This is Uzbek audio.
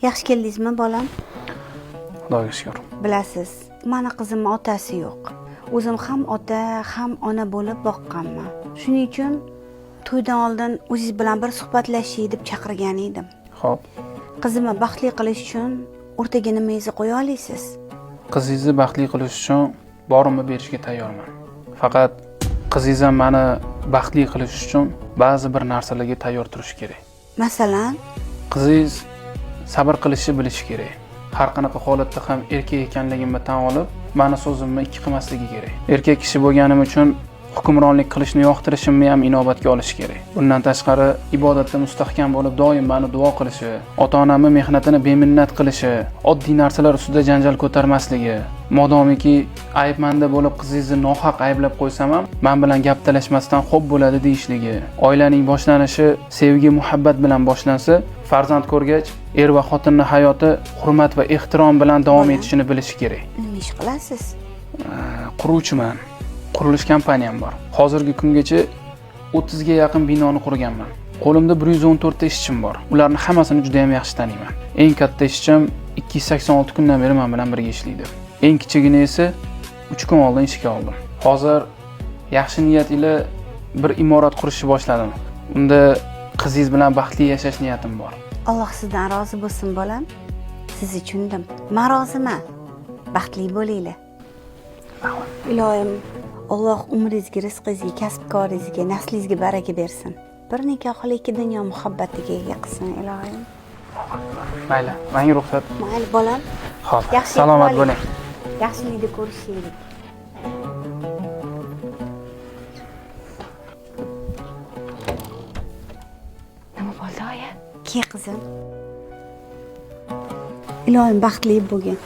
Yaxshi keldingizmi, bolam? Xudoga shukr. Bilasiz, mani qizimni otasi yo'q. O'zim ham ota, ham ona bo'lib boqqanman. Shuning uchun to'ydan oldin o'zingiz bilan bir suhbatlashay deb chaqirgan edim. Xo'p. Qizimni baxtli qilish uchun o'rtaga nimangizni qo'ya olasiz? Qizingizni baxtli qilish uchun borimni berishga tayyorman. Faqat qizingiz ham meni baxtli qilish uchun ba'zi bir narsalarga tayyor turishi kerak. Masalan, qizingiz sabr qilishni bilishi kerak. Har qanaqa holatda ham erkak ekanligimni tan olib, meni so'zimni ikki qilmasligi kerak. Erkak kishi bo'lganim uchun hukmronlik qilishni yoqtirishimni ham inobatga olishi kerak. Bundan tashqari ibodatda mustahkam bo'lib doim meni duo qilishi, ota-onamning mehnatini beminnat qilishi, oddiy narsalar ustida janjal ko'tarmasligi, modomiki ayb menda bo'lib qizingizni nohaq ayblab qo'ysam ham men bilan gap talashmasdan xo'p bo'ladi deyishligi, oilaning boshlanishi sevgi, muhabbat bilan boshlansa, farzand ko'rgach er va xotinning hayoti hurmat va ehtirom bilan davom etishini bilishi kerak. Nima ish qilasiz? Quruvchiman. Qurilish kompaniyam bor. Hozirgi kungacha 30 ga yaqin binoni qurganman. Qo'limda 114 ta ishchim bor. Ularni hammasini juda ham yaxshi taniyman. Eng katta ishchim 286 kundan beri men bilan birga ishlaydi. Eng kichigini esa 3 kun oldin ishga oldim. Hozir yaxshi niyat ila bir imorat qurishni boshladim. Unda qizingiz bilan baxtli yashash niyatim bor. Alloh sizdan rozi bo'lsin, bolam. Sizni tushundim. Men roziman. Baxtli bo'linglar. Iloyim, Alloh umringizga, rizqingizga, kasb-koringizga, naslingizga baraka bersin. Bir nikohli ikki dunyo muhabbatiga ega qilsin, iloyim. Mayli, menga ruxsat. Mayli, bolam. Xo'p, Yaxshi salomat bo'ling. bo'ling. Yaxshilikda ko'rishaylik. Nima bo'ldi, oyi? Ke qizim. Iloyim baxtli bo'lgin.